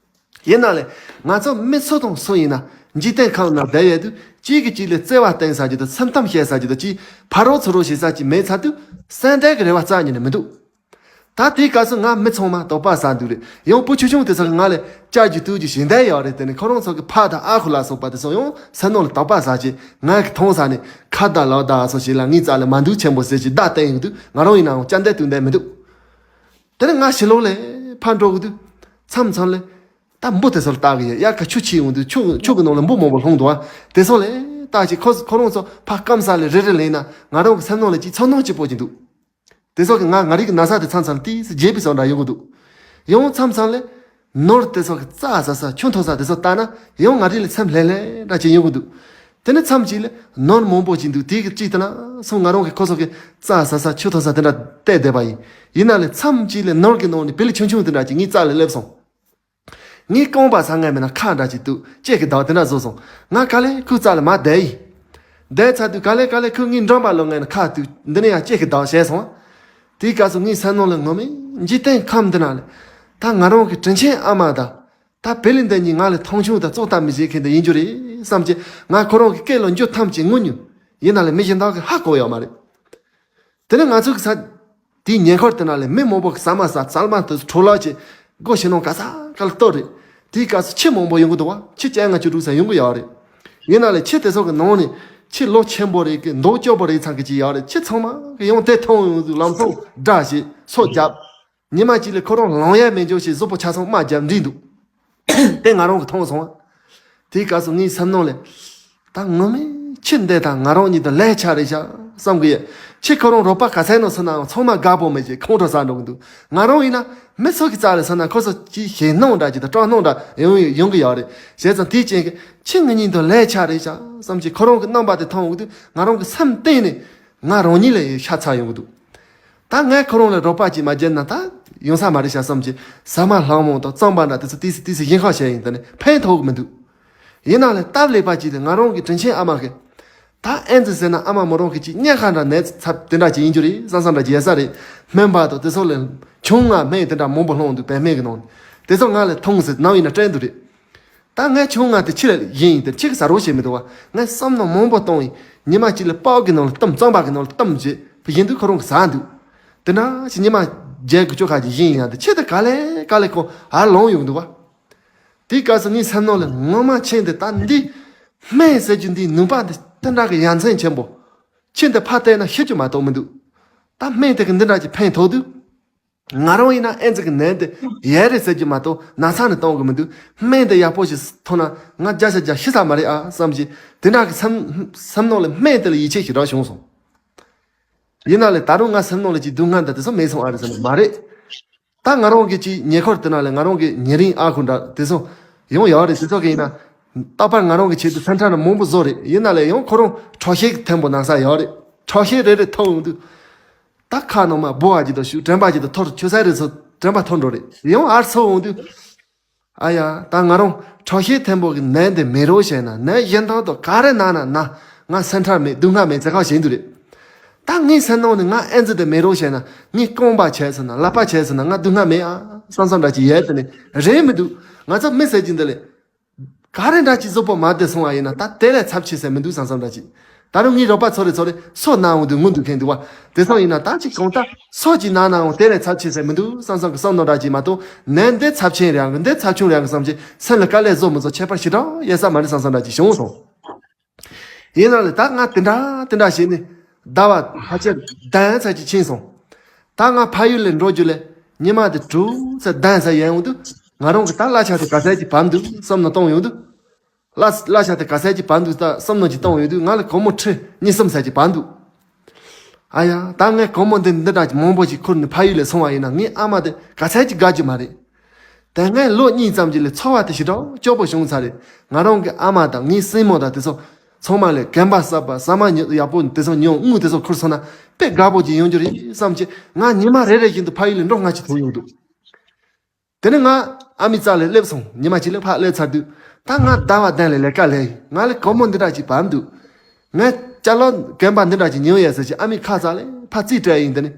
ཡིན་ན་ལས་ང་ཚོ་མི་སུ་དང་སུ་ཡིན་ན་འཇིག་རྟེན་ཁམས་ན་བསྡད་ཡོད་དུས་གཅིག་གིས་གཅིག་ལ་བརྩེ་བ་བསྟན་ས་ཅིག་དང་སེམས་གཏམ་བཤད་ས་ཅིག་དང་ཅི་ཕ་རོགས་ཚུར་རོགས་བྱེད་ས་ཅིག་མེད་ཚར་དུས་སེམས་ཁྲལ་གི་རེ་བ་རྩ་ཉིད་ནས་མི་འདུག་ད་དེའི་སྐབས་སུ་ང་མི་ཚང་མ་དོགས་པ་ཟ་འདུག་རེད། ཡང་བུ་ཆུང་ཆུང་དེ་ཚོ་གིས་ང་ལ་ཅར་རྒྱུ་གཏུག་རྒྱུ་ཞིག་བསྡད་ཡོད་རེད། དེ་ནས་ཁོ་རང་ཚོ་གི་ཕ་དང་ཨ་ཁུ་ལ་སོགས་པ་དེ་ཚོ་ཡང་སེམས་ནང་ལ་དོགས་པ་ཟ་བྱས་ང་གི་མཐོང་ས་ནས་ཁ་བརྡ་ལག་བརྡ་སོགས་ཞིག་ལ་ངའི་རྩ་ལ་མ་འདུག་ཆེན་པོ་ཟེར་གྱི་བརྡ་བསྟན་ཡོང་དུས་ང་རང་ཡིན་ནའང་སྐྱབས་འདེད་དུ་འདེད་མི་འདུག་དེ་ནས་ང་ཕྱི་ལོགས་ལ་ཕར་འགྲོ་གི་འདུག་མཚམས་མཚམས་ལ་ད་འབུ་དེ་ཚོ་ལ་བལྟ་གི་ཡོད། དབྱར་ཁ་ཆུ་ཆེ་ཡོང་དུས་ཆུ་ཆུ་གི་ནང་ལ་འབུ་མང་པོ་ལྷུང་འདུག་ཨ། དེ་ཚོ་ལ་བལྟ་བྱས་ཁོ་ཁོ་རང་ཚོ་ཕར་སྐམ་ས་ལ་རེ་རེ་ལེན་ན་ང་རང་གི་སེམས་ནང་ལ་ཅིག་ཚོར་སྣང་སྐྱིད་པོ་ཅིག་འདུག་དེ་ཚོ་གིས་ང་ང་རང་གི་ན་ཚ་དེ་མཚམས་མཚམས་ལ་ཏོག་ཙམ་བརྗེད་པའི་བཟོ་འདྲ་ཡོང་གི་འདུག་ཡང་མཚམས་མཚམས་ལ་ནོར་དེ་ཚོ་གིས་རྩྭ་ཟ་ས་ཆུ་འཐུང་ས་དེ་ཚོ་ལྟ་ན་ཡང་ང་རང་ལ་སེམས་ལྷོད་ལྷོད་འདྲ་ཅིག་ཡོང་གི་འདུག་དེ་ནས་མཚམས་གཅིག་ལ་ནོར་མང་པོ་ཅིག་འདུག་དེ་གི་གཅིག་ལྟ་ན་སོང་ང་རང་གིས་ཁོ་ཚོ་གིས་རྩྭ་ཟ་ས་ཆུ་འཐུང་ས་དེ་འདྲ་བལྟས་བསྡད་པ་ཡིན། ཡིན་ན་ལས་མཚམས་གཅིག་ལ་ནོར་གི་ནང་ནས་བེ་ལི་ཆུང་ཆུང་དེ་འདྲ་ཅིག་ངའི་རྩ་ལ་སླེབས་སོང་། ངས་རྐང་པ་ཟ་ངེས་མེད་ན་ཁ་འདྲ་ཅིག་འདུག་ལྕེ་གི་བདག་དེ་འདྲ་བཟོས་སོང་། ང་ག་ལེ་ཁོའི་རྩ་ལ་མར་བསྡད་ཡིན། བསྡད་ཚར་དུས་ག་ལེ་ག་ལེ་ཁོས་ངའི་མགྲིན་པ་ལོག་ངེས་ན་ཁ་དུས་འདི་ནས་ཡང་ལྕེ་གི་བདག་བྱས་སོང་། དེའི་སྐབས་སུ་ངའི་སེམས་ནང་ལ་ངོ་མས་འཇིག་རྟེན་ཁམས་འདི་ན་ལས་ད་ང་རང་གི་དྲིན་ཆེན་ཨ་མ་དང་། ད་བེ་ལི་འདི་གཉིས་ང་ལ་མཐོང་ཆུང་དང་བཙོག་ལྟ་མི་བྱེད་མཁན་དེ་ཡིན་རྒྱུ་རེད་བསམ་གྱི་ང་ཁོ་རང་གི་སྐེ་ལ་འགྱུར་ཐམས་ཅད་ངུ་མྱོང་། ཡིན་ན་ལས་མི་གཞན་དག་གིས་ཧ་གོ་ཡོད་མ་རེད། དེ་ནས་ང་ཚོ་གི་ས་དེའི་ཉེ་འཁོར་དེ་ན་ལས་མི་མང་པོ་གི་ཟ་མ་ཟ་ཚལ་མ་དེ་འཕྲོ་ལོག་བྱས་སྒོ་ཕྱི་ནང་ག་ས་ག་ལ་གཏོར་རེད། དེའི་སྐབས་སུ་ཁྱི་མང་པོ་ཡོང་གི་འདུག་བ། ཁྱི་བཅོ་ལྔ་བཅུ་དྲུག་ཙམ་ཡོང་གི་ཡོད་རེད། ཡིན་ན་ལས་ཁྱི་དེ་ཚོ་གི་ནང་ནས་ཁྱི་ལོ་ཆེན་པོ་རེད་གི་མདོག་སྐྱོ་པོ་རེད་ཚང་གི་ཅིག་ཡོད་རེད། ཁྱི་ཚང་མ་གི་ཡང་དེ་མཐོང་ཡོང་དུས་ལམ་སང་དགྲ་བྱས་སོ་བརྒྱབ། ཉི་མ་གཅིག་ལ་ཁོ་རང་ལངས་ཡ་མེད་འཇོག་བྱས་གཟུགས་པོ་ཆ་ཚང་རྨ་བརྒྱབ་འགྲིག་འདུག་དེ་ང་རང་གིས་མཐོང་སོང་བ། དེའི་སྐབས་སུ་ངའི་སེམས་ནང་ལ། ད་ངོ་མས་ཁྱི་འདི་དང་ང་རང་གཉིས་དང་ལས་ཆ་རེད་ཤག་བསམ་གི་ཡོད། ཁྱི་ཁོ་རང་རོགས་པ་ག་ཚད་ནང་སོང་ནའང་ཚང་མ་དགའ་པོ་མེད་ཅེས་ཁོང་ཁྲོ་ཟ་འགྲོ་གི་འདུག་ང་རང་ཡིན་ན་མི་ཚོ་གི་རྩ་ལ་སོང་ན་ཁོ་ཚོ་ཅིག་ཞེད་སྣང་འདྲ་ཅིག་དང་སྐྲག་སྣང་འདྲ་ཡོང་ཡོང་གི་ཡོད་རེད། བྱས་ཙང་དེའི་རྐྱེན་གྱིས་ཁྱི་ང་གཉིས་དང་ལས་ཆ་རེད་ཤག་བསམ་གྱི་ཁོ་རང་གི་རྣམ་པ་དེ་མཐོང་འོང་དུས་ང་རང་གི་སེམས་གཏིང་ནས་ང་རང་ཉིད་ལ་ཤ་ཚ་ཡོང་གི་འདུག་ད་ངས་ཁོ་རང་ལ་རོགས་པ་ཅིག་མ་བརྒྱབ་ན་ད་ཡོང་ས་མ་རེད་ཤག་བསམ་གྱི་ཟ་མ་ལྷག་མོ་དང་རྩམ་པ་འདྲ་དེ་ཚོ་ཏོག་ཙམ་ཏོག་ཙམ་ཞིབ་འཇུག་བྱས་ཡིན། ད་ནི་ཕན་ཐོགས་གི་མི་འདུག་ཡིན་ན་ལས་སྟབས་ལེགས་པ་ཅིག་ལ་ང་རང་གི་དྲིན་ཆེན་ཨ་མ་གིས་ ད་ཨེ་ཙི་ཟེར་ན་ཨ་མ་མོ་རང་གི་ཅིག་གཉན་ཁ་འདྲ་ནད་ཚབས་དེ་འདྲ་ཅིག་ཡིན་རྒྱུ་རེད་བསམ་བསམ་འདྲ་ཅིག་ཡོད་ས་རེད། སྨན་པ་དང་དེ་ཚོ་ལས་ཆུང་ང་སྨན་དེ་འདྲ་མང་པོ་སློང་འདུག་བན་སྨན་གྱི་ནང་ནས། དེ་ཚོ་ང་ལས་ཐོངས་ཟེར་ནམ་ཡིན་ན་སྤྲད་འདུག་རེད། ད་ངས་ཆུང་ང་དེ་ཕྱི་ལ་བཞེས་ཡིན་དེ་ཁྱེད་ཀྱི་ཟ་རོགས་བྱེད་མི་འདུག་བ། ངས་བསམ་མནོ་མང་པོ་གཏོང་ཡིན། ཉི་མ་གཅིག་ལ་པགས་ཀྱི་ནང་ལ་བཏུམ། རྩམ་པ་གི་ནང་ལ་བཏུམ་བྱས་བཞེས་འདུག་ཁོ་རང་གིས་ཟ་འདུག་དེ་འདྲ་ཞིག་ཉི་མ་བརྒྱད་དགུ་བཅུ་ཁ་ཅིག་བཞེས་ཡིན་ཡང་དེ་ཁྱེད་དེ་ག་ལེ་ག་ལེ་ཁོ་ཨ་ལོང་ཡོང་འདུག་བ། དེའི་སྐབས་སུ་ངའི་སེམས་ནང་ལ་ངོ་མ་ཁྱེད་འདི་ད་འདི་སྨན་ཟེར་རྒྱུ་འདིའི་ནུས་པ་འདི་དེ་འདྲ་གི་ཡ་མཚན་ཆེན་པོ། ཁྱེད་འདི་ཕར་བལྟས་ན་ཤི་རྒྱུ་མ་གཏོགས་མི་འདུག་ད་སྨན་དེ་གི་འདི་འདྲ་ཅིག་ཕན་ཐོགས་དུས། ང་རང་ཡིན་ན་ཨེ་ཙི་གི་ནད་འདི་ཡོད་རེད་ཟེར་རྒྱུ་མ་གཏོགས་ན་ཚ་ནི་གཏོང་གི་མི་འདུག་སྨན་འདི་ཡག་པོ་ཞིག་ཐོན་ན་ང་བརྒྱ་ཆ་བརྒྱ་ཤི་ས་མ་རེད་ཨ་བསམ་གྱི་དེ་འདྲ་གི་སེམས་སེམས་ནང་ལ་སྨན་དེ་ལ་ཡིད་ཆེས་ཞེ་དྲག་བྱུང་སོང་། ཡིན་ན་ལས་ད་རུང་ང་སེམས་ནང་ལ་ཅིག་སྡུག་བསྔལ་འདི་དེ་ཚོ་མེད་སོང་ཨ་རེད་ཟེར་ན་མ་རེད། ད་ང་རང་གི་ཅིག་ཉེ་འཁོར་དེ་ན་ལས་ང་རང་གི་ཉེ་རིང་ཨ་ཁུ་འདྲ་དེ་ཚོ་ཡང་ཡོད་རེད། དེ་ཚོ་གི་ཡིན་ན་རྟག་པར་ང་རང་གི་ཆེད་དུ་སེམས་ཁྲལ་ནི་མང་པོ་བཟོ་རེད། ཡིན་ན་ལས་ཡང་ཁོ་རང་ཁྲག་ཤེད་མཐོན་པོ་ན་ས་ཡོད་རེད། ཁྲག་ཤེད་རེ་རེ་མཐོ་འོང་དུས། ད་ཁ་ནང་མ་འབུ་བ་ཅིག་དང་ཞུ་དྲན་པ་ཅིག་དང་ཐོར་ཆུ་སའི་རེ་ཚོ་དྲན་པ་ཐོར་འགྲོ་རེད། ཡང་ཨར་ཚོ་འོང་དུས། ཨ་ཡ་ད་ང་རང་ཁྲག་ཤེད་མཐོན་པོ་གི་ནད་འདི་མེད་རོགས་བྱས་ན་ནད་གཞན་དག་དང་ག་རེ་ན་ན་ན་ང་སེམས་ཁྲལ་མེད་སྡུག་བསྔལ་མེད་ཚེ་ཁ་བྱེད་འདུག་རེད། ད་ངའི་སེམས་ནང་ནས་ང་ཨེ་ཙི་དེ་མེད་རོགས་བྱས་ན་ངའི་རྐང་པ་བྱས་ཟིན་ན་ལག་པ་བྱས་ཟིན་ན་ང་སྡུག་བསྔལ་མེད་ཨ་བསམ་བསམ་འདྲ་ཅིག་ཡོད་དེ་ནི་རེད་མི་འདུག་ང་ཚོ་མི་ཟེར་གྱི་འདི་ལས། ག་རེ་འདྲ་ཅིག་གཟུགས་པོ་མ་བདེ་སོང་བ་ཡིན་ན་ད་དེ་ལས་ཚབས་ཆེ་ཟེར་མི་འདུག་བསམ་བསམ་འདྲ་ཅིག་ད་རུང་ངའི་རོགས་པ་ཚོ་རེ་ཚོ་རེ་སོ་ན་འོང་དུས་ངུ་འདུག་མཁན་འདུག་བ། དེ་སོང་ཡིན་ན་ད་ཅིག་གང་ལྟར་སོ་ཅིག་ན་ན་འོང་དེ་ལས་ཚབས་ཆེ་ཟེར་མི་འདུག་བསམ་བསམ་གི་བསམ་མནོ་འདྲ་ཅིག་མ་གཏོགས་ནད་འདི་ཚབས་ཆེན་རེད་ཨང་གི་འདི་ཚབས་ཆུང་རེད་ཨང་གི་བསམ་ཅིག་སེམས་ལ་དཀའ་ལས་བཟོ་མི་བཟོ་ཁྱད་པར་ཞེ་དྲག་ཡོད་ས་མ་རེད་བསམ་བསམ་འདྲ་ཅིག་བྱུང་སོང་། ཡིན་ན་ལས་ད་ང་དེ་འདྲ་དེ་འདྲ་བྱས་ནས་ཟླ་བ་ཕལ་ཆེར་བདུན་ཙམ་ཅིག་ཕྱིན་སོང་། ད་ང་ཕ་ཡུལ་ལས་འགྲོ་རྒྱུ་ལས་ཉི་མ་དེ་དྲུག་ཙམ་བདུན་ཙམ་ཡན་འོང་དུས་ང་རང་གི་ད་གླ་ཆ་དེ་ག་ཚད་ཅིག་བབས་འདུག་བསམ་ནས་གཏོང་ཡོང་དུས། གླ་གླ་ཆ་དེ་ག་ཚད་ཅིག་བབས་འདུག་ད་བསམ་ནས་ཅིག་གཏོང་ཡོང་དུས་ང་ལ་སྒོར་མོ་ཁྲི་གཉིས་གསུམ་ཙམ་ཅིག་བབས་འདུག་ཨ་ཡ་ད་ངས་སྒོར་མོ་འདི་འདི་འདྲ་ཅིག་མང་པོ་ཅིག་ཁུར་ནས་ཕ་ཡུལ་ལས་སོང་བ་ཡིན་ན་ངའི་ཨ་མ་དེ་ག་ཚད་ཅིག་དགའ་རྒྱུ་མ་རེད། དེ་སྔའི་ལོ་གཉིས་ཙམ་གྱི་ལས་འཚོ་བ་དེ་ཞེ་དྲག་སྐྱོ་པོ་བྱུང་ཚར་རེད། ང་རང་གི་ཨ་མ་དང་ངའི་སྲིང་མོ་དང་དེ་ཚོ་ཚང་མ་ལས་གན་པ་གསར་པ་ཟ་མ་ཉོ་ཡག་པོ་དེ་ཚོ་ཉོ་དངུལ་དེ་ཚོ་ཁུར་སོང་ན་དཔེ་དགའ་པོ་ཅིག་ཡོང་རྒྱུ་རེད་བསམ་གྱི་ང་ཉི་མ་རེ་རེ་བཞིན་དུ་ཕ་ཡུལ་ལས་འགྲོ་སྔ་ཕྱི་ཐུག་ཡོང་འདུག་དེ་ནས་ང་ཨ་མའི་རྩ་ལས་སླེབས་སོང་། ཉི་མ་གཅིག་ལས་ཕར་སླེབས་ཚར་དུས་ད་ང་ཟླ་བ་བདུན་ལས་ལས་ཀ་ལས་ཡིན། ང་ལས་སྒོར་མོ་འདི་འདྲ་ཅིག་བབས་འདུག་ངས་ཅ་ལག་གན་པ་འདི་འདྲ་ཅིག་ཉོ་ཡས་ཟེར་གྱི་ཨ་མའི་ཁ་རྩ་ལས་ཕར་རྩིས་སྤྲད་ཡིན། དེ་ནས་